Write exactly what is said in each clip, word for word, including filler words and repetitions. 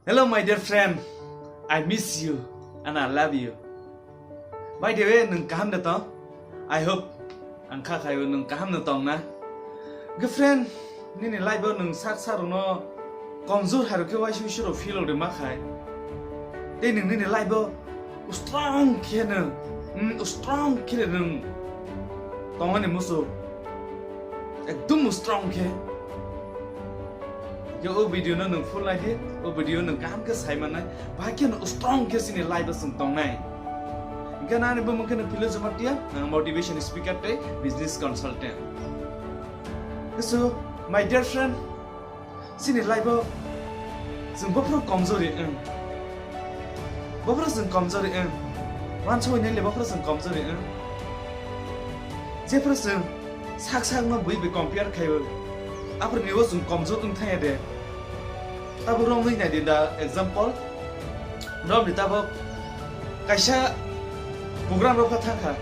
Hello, my dear friend. I miss you and I love you. By the way, nwng kaham de tong? I hope ang kha khaio nwng kaham no tong na. Ge friend, nini life o nwng sak sak rokno komjor hai rok khe waisa waisa rok feel rok de ma khai. Tei nwng nini life o strong khe no, mm, strong khe no nwng tongmani muchuk. Ekdum strong khe. Yo, o video no nwng full nai di, o video nwng kaham khe sai mannai, bahai khe no strong khe chini life o chwng tongnai. Hingkhe nani bumung khe no Philo Jamatia, ang motivation speaker tei business consultant. So, my dear friend, chini life o chwng bophuru komjori wng. Bophuru chwng komjori wng. Wansugwi naile bophuru chwng komjori wng. Jephuru chwng sak sakno bui bai compare khaiwi, aphuru nibo chwng komjor wng thangya de. Tabuk romwi nai di da example. Romni tabuk kaisa program rok thangkha.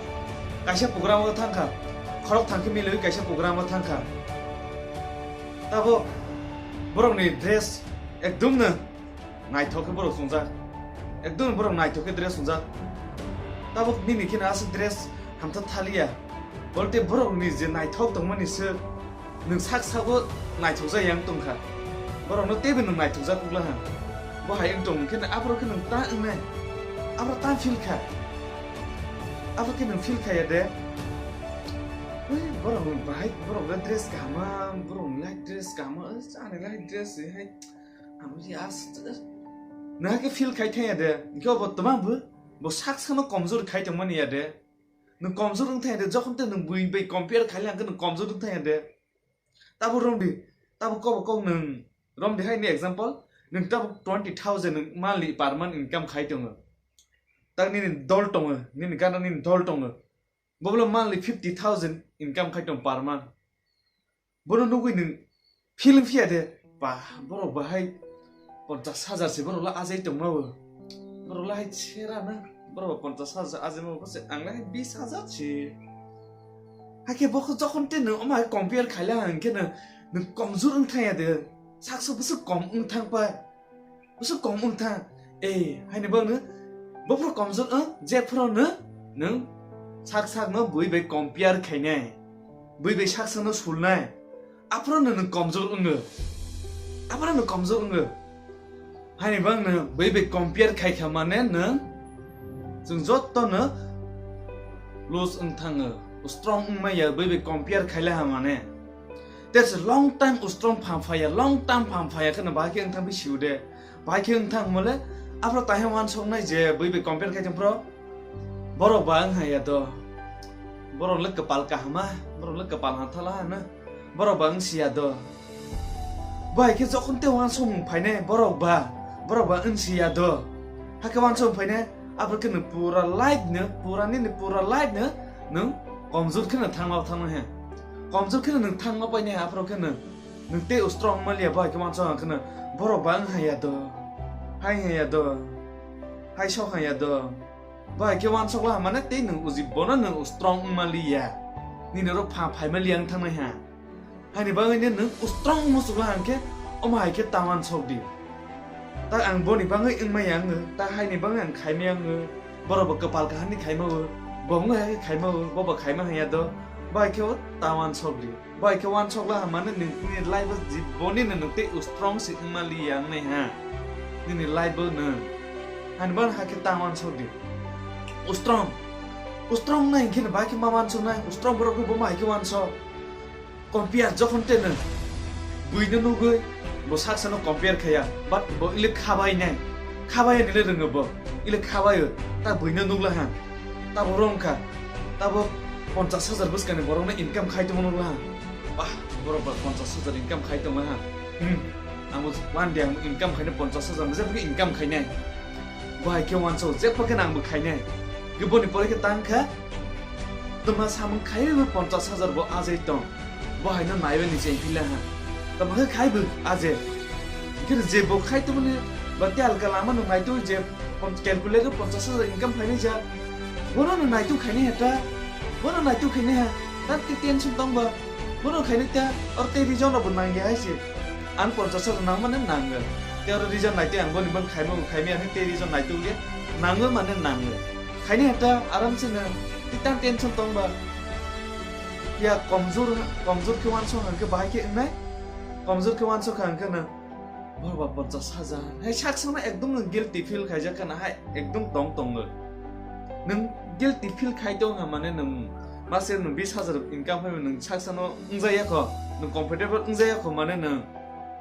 Kaisa program o thangkha. Khorok thangkhe milwi kaisa program o thangkha. Tabuk borokni dress ekdum no naithok khe borok chwngjak. Ekdom borok naithok khe dress chwngjak. Tabuk nini khe no aswk dress hamtha thaliya. Bolte borokni je naithok tongmani se nwng sak sago naithokjak yang tongkha. Borokno teibo nwng naithokjak kukla ha. Bo hai wng tong khe no aphuru khe nwng ta wngnai. Aphuru ta feel kha. Aphuru khe nwng feel khaiya de. Ui, borok bahai, borok le dress kaham, borok ni light dress kaham, ani light dress hai. Ang ya, na ke feel khai thaya de. Hingke bo twbang bo, bo sak sano komjor khai tongmani ya de. Nwng komjor wng thaya de, jokhon te nwng bui bai compare khai lang khe nwng komjor wng thaya de. Tabo romdi, tabo kobo kok nwng romdi hai ni example, nwng tabo twenty thousand nwng monthly per month income khai tongo. Tak nini dol tongo, nini gana nini dol tongo. Bo bole monthly fifty thousand income khai tong per month. Bono nugui nwng feel wng phiya de, ba, borok bahai ponchas hajar se borok la ajai tongma bo. Borok la hai sera na, borok ba ponchas hajar ajai ma bo se ang la hai bis hajar se. Hakhe bo jokhon te nwng omo hai compare khaila hwnkhe no nwng komjor wng thangya de, sakso bwswk kom wng thang pai. Bwswk kom wng thang. Eh, haini bagwi bophuru komjor wng, jephuru no nwng sak sakno bui bai compare khainai, bui bai sak sakno sulnai, aphuru no nwng komjor wngo, aphuru no komjor wngo. Haini bagwi no bui bai compare khai kha mane nwng chwng joto no lose wng thango, strong wng maya bui bai compare khaila ha mane. That's a long time strong phang phaya, long time phang phaya kheno bahai khe wng thang bisi de. Bahai khe wng thang mole, aphro tahai wansok nai je bui bai compare khai thang phro. Borok ba wng haya do. Borok le kwpal kahama, borok le kwpal hathala hana. Borok ba wng siya do. Bahai khe jokhon te wansok mung phainai borok ba, borok ba wng siya do. Hakhe wansok mung phainai, aphro khe nwng pura life no, pura nini pura life no, nwng komjor khe no thangma thangma he. Komjor khe no nwng thangma painai aphro khe no. Nwng tei strong maliya bahai khe wansok ang kheno borok ba wng haya do, hai haya do, hai sok haya do. Bahai khe wansok la mane tei nwng uji bono nwng strong wng maliya. Nini oro pha phai maliya wng thangnai ha. Haini bagwi nwng strong wng muchuk la hwnkhe omo hai khe ta wansok di. Ta ang boni bagwi wng maya wng, ta haini bagwi ang khai maya wng. Borok bo kwpal kaham ni khaima o, bo wng hai khe khaima o, bo bo khaima haya do. Bahai khe o ta wansok di. Bai khe wansok la mane nini life o jiboni no nwng tei strong se wngma liya wngnai ha. Nini life o nwng. Hani ban ha khe ta wansok di. Strong. Strong nai khe no bai khe ma wansok nai. Strong borok khe bo ma hai khe wansok. Compare jokhon te no. Bui no nugui bo saksa no compare khaya. But bo ile khabai nai. Khabai ni le rwngo bo. Ile khabai o. Ta bui no nugla ha. Ta bo rong kha. Ta bo ponchas hajar bwskani borok no income khai tongma nugla ha. Bah, borok ba ponchas hajar income khai tongma ha. Hmm. Ang bo one day ang income khaina ponchas hajar mo jepho khe income khainai. Bo hai khe wansok jepho khe nang bo khainai. Ge boni pore khe tang kha. Toma samung khaiwi bo ponchas hajar bo ajai tong. Bo hai no naiwi ni je phila ha. Toma khe khai bo ajai. Khe je bo khai tongmani ba te alka lama no nai to je pon-, calculator ponchas hajar income khainai ja. Bono no nai to khainai ha ta. Bono nai to khainai ha. Ta te tension tong ba. Bono khainai ta, or te region rok bo nang ya hai se. Ang ponchas hajar nang mane nang ya. Tei oro reason naitwi ang boni bang khaimung khaimya hwnwi tei reason naitwi uli nango mane nango. Khaini hata aram se no tei tang tension tongba. Ya komjor komjor khe wansok hwnkhe bahai khe wngnai. Komjor khe wansok kha hwnkhe no borba ponchas hajar. Hai sak sakno ekdom no guilty feel khaijak khana hai ekdom tong tongo. Nwng guilty feel khai tong ha mane nwng mase nwng bis hajar income phai nwng sak sakno wngjaya kho. Nwng comfortable wngjaya kho mane nwng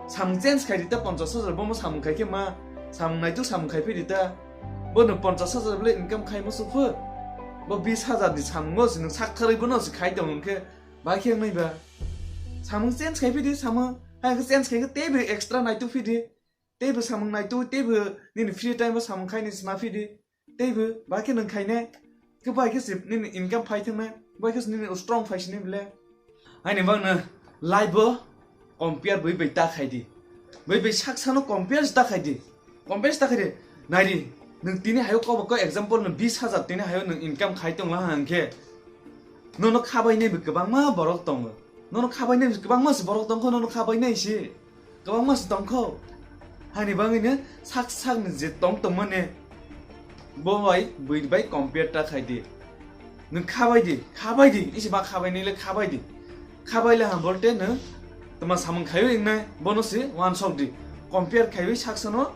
samung change khai di ta ponchas hajar bo mo samung khai khe ma samung naitu samung khai phi di ta. Bo nwng ponchas hajar bole income khai musu pho. Bo bis hajar ni samungo se nwng sak tharwi bono se khai tong hwnkhe ba khe wngnai ba. Samung change khai phi di samung hai khe change khai khe teibo extra naitu phi di. Teibo samung naitu teibo nini free time o samung khai ni sna phi di. Teibo ba khe nwng khainai. Khe bai khe se nini income phai thangna, bai khe se nini strong phai sini bole. Haini bangno life o compare bui bai ta khai di. Bui bai sak sano compare ta khai di. Compare ta khai di. Nai di, nwng tini hayo kobo ko example no bis hajar tini hayo nwng income khai tong la hang khe. Nono khabai nai bo kwbangma borok tongo. Nono khabai nai bo kwbangma se borok tongkho nono khabai nai se. Kwbangma se tongkho. Hani bangwi no sak sak ni je tong tongmani bo bai bui bai compare ta khai di. Nwng khabai di, khabai di, isi ba khabai nai le khabai di. Khabai le ham bolte nwng tama samung khayo ingnai bono se wansok di. Compare khaiwi sak sano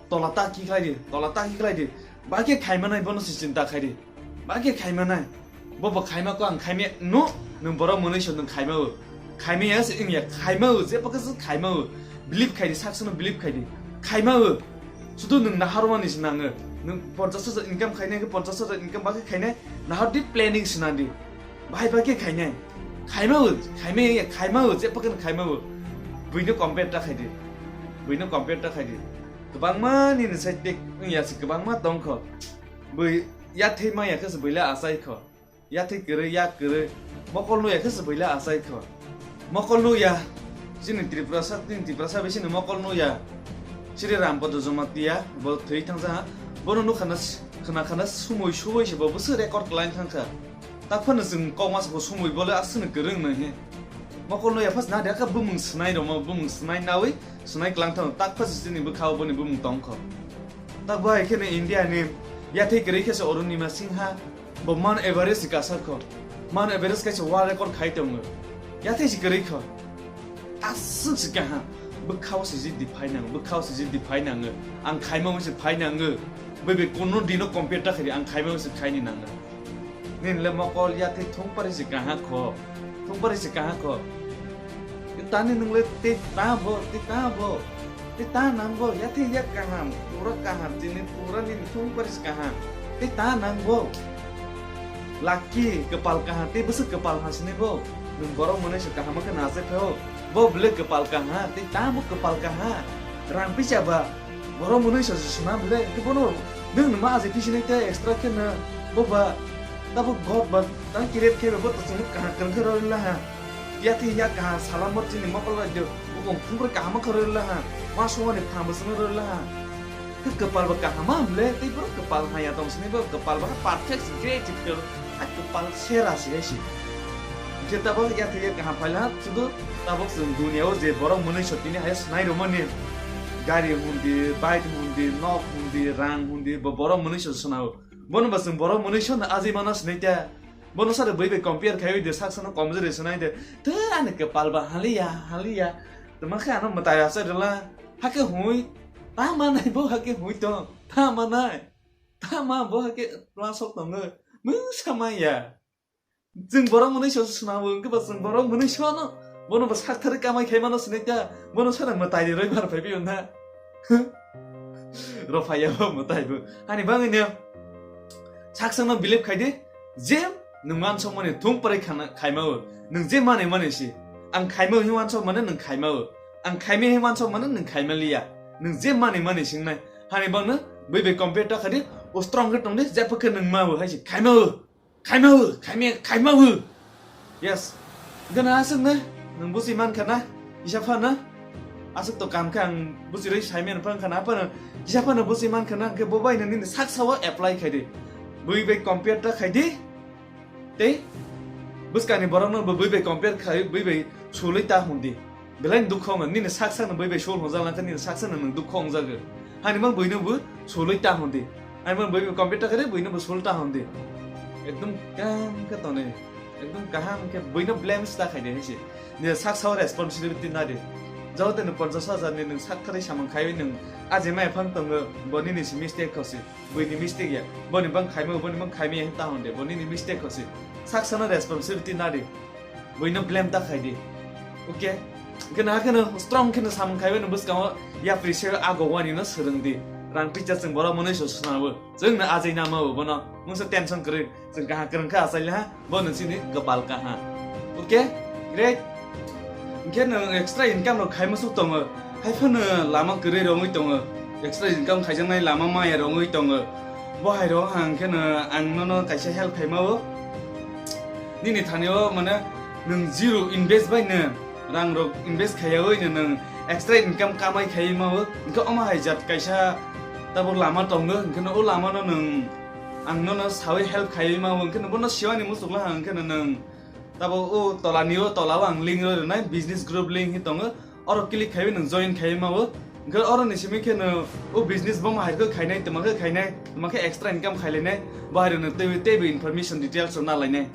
tola ta ki khlai di, tola ta ki khlai di. Ba khe khaimanai bono se chinta khai di. Ba khe khaimanai. Bo bo khaima ko ang khaimya no, nwng borok mwnwi so nwng khaima o. Khaimya se wngya khaima o, je pakhe se khaima o. Believe khai di, sak sano believe khai di. Khaima o. Sudu nwng naharwani se nango. Nwng ponchas hajar income khainai khe ponchas hajar income ba khe khainai. Nahar di planning se nang di. Bahai ba khe khainai. Khaima o, khaimya wngya khaima o, je pakhe khaima o. Buino compare ta khai di. Buino compare ta khai di. Kwbangma nini side tek wngya se kwbangma tongkho. Bui yathai maya khe se buila achai kho. Yathai kwrwi, yak kwrwi, mokol nuya khe se buila achai kho. Mokol nuya, chini Tripurasa, chini Tiprasa bisini mokol nuya. Sri Rampada Jamatia, bo thwi thangsa, bono nukha na s-, khna khna sumui sumui se bo bwswk record khlaina thangkha. Takphano chwng kokma sabo sumui bole aswkno kwrwng nai he. Mokol nuya phas na de kha bumung swnai rwma, bumung swnai nawi swnai klang thang, takpha se chini bwkhao boni bumung tongkho. Tak bo hai kheno India ni yathai kwrwi khe se Arunima Singha, bo Mount Everest se kasar kho. Mount Everest kaisa world record khai tongo. Yathai se kwrwi kho. Aswk se kaham. Bwkhao se jidi phai nango, bwkhao se jidi phai nango. Ang khaima se phai nango. Bai bai kono dino compare ta khaidi, ang khaima se khaini nango. Nini le mokol yathai thung pari se kaha kho. Thung pari se kaha kho. Tani nung le tei ta bo, tei ta bo. Tei ta nang bo, yathai yak kaham, pura kaham, chini pura nini thung pari se kaham. Tei ta nang bo. Lucky, kwpal kaham, tei bwswk kwpal ha sini bo. Nung borok mwnwi se kaham khe nacha pheo. Bo bwle kwpal kaham, tei ta bo kwpal kaham. Rang pisa ba. Borok mwnwi sa se swnam le, hwnkhe bono nwng numa aje phi sinai tei extra khe na bo ba tabuk god ba tang kiret khe bo to chwng kaham kwrwng khe rw la ha. Yathai yak kaham salam bo chini mokol bai de bukung phungkre kaham khe rw la ha. Wa songoni phang bo chwng rw la ha. Khe kwpal bo kaham am le, tei borok kwpal haya tong sini bo kwpal bo perfect great. Hai kwpal sera se hai se. Hwnkhe tabok yathai ya kaham phaila, sudu tabok chwng duniya o je borok mwnwi so tini hai swnai rwmani gari hundi, bike hundi, nok hundi, rang hundi, bo borok mwnwi so swnao. Bono ba chwng borok mwnwi so no ajai mano swnai ta. Bono sare bui bai compare khai de sak sano komjori swnai de. Te ani kwpal ba haliya, haliya. Tma khe ano mwtai asai rwla. Hakhe hui. Ta manai bo hakhe hui tong. Ta manai. Tama bo hakhe plasok tongo. Mungsa maya. Chwng borok mwnwi so swnamo, hwnkhe ba chwng borok mwnwi sono. Bono bo sak thari kamai khai mano sini ta. Bono sana mwtai ni roi bar phai biyo na. Rophaya bo mwtai bo. Hani bangwi ne. Sak sano believe khai di. Je nwng wansok mani thung parai khana khaima o. Nwng je mani mani si. Ang khaima o hi wansok mani nwng khaima o. Ang khaima hi wansok mani nwng khaima liya. Nwng je mani mani singnai. Hani bangno bui bai compare ta khadi, o strong khe tongdi, jepho khe nwng ma bo hai se, khaima o, khaima o, khaima, khaima o. Yes. Gana aswk na, nwng busi man khana, kisa phano, aswk to kam khe ang busi roi sai man phang khana, phano, kisa phano busi man khana, hwnkhe bo bai nini saksa o apply khai di. Bui bai compare ta khai di, tei bwskangni borokno bo bui bai compare khai, bui bai sului ta hwn di. Belai ni dukho wngkha, nini sak sakno bui bai sul hwnjak langkha, nini sak sakno nwng dukho wngjago. Hani mang buino bo sulwi ta hwn di. Hani mang bui bai compete khe buino bo sul ta hwn di. Ekdom kaham khe tonwi, ekdom kaham khe buino blame ta khai di hinsi. Nini sak sao responsibility na di. Jabo tei nwng ponchash hajar ni nwng sak tharwi samung khaiwi nwng ajima ephang tongo, bo nini si mistake khosi. Buini mistake ya. Boni bang khaima, boni bang khaima ya ta hwn di. Bo nini mistake khosi. Sak sakno responsibility na di. Buino blame ta khai di. Okay? Kena kena strong kena samung khaiwi nwng bwskango yapri se ago wani no swrwng di. Rang teacher chwng borok mwnwi so swnabo. Chwng no ajai nama bo bono. Mungsa tension kwrwi. Chwng kaham kwrwng kha achai ha. Bo no chini gopal kaha. Okay? Great. Hwnkhe nwng extra income rok khai musuk tongo. Hai phano lama kwrwi rongwi tongo. Extra income khaijaknai lama maya rongwi tongo. Bo hai rok hang khe no ang nono kaisa help khaima o. Nini thani o mane nwng zero invest bai no rang rok invest khaiyawi no nwng extra income kamai khaima o. Hwnkhe omo hai jat kaisa tabuk lama tongo. Hwnkhe no o lama no nwng ang nono sawi help khaiwi ma o. Hwnkhe no bono siwani musuk la hang khe no nwng tabo o tola ni o tola o ang link roi rwnai, business group link hi tongo. Oro click khaiwi nwng join khaiwi ma o. Hwnkhe oro ni simi khe no o business bo ma hai khe khainai, tma khe khainai, tma khe extra income khailainai, bo hai rok no teibo teibo information details rok na lainai.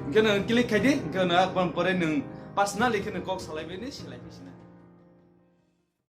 Hwnkhe no click khai di, hwnkhe no aboni pore nwng personally khe no kok salai bai ni silai phi sinai.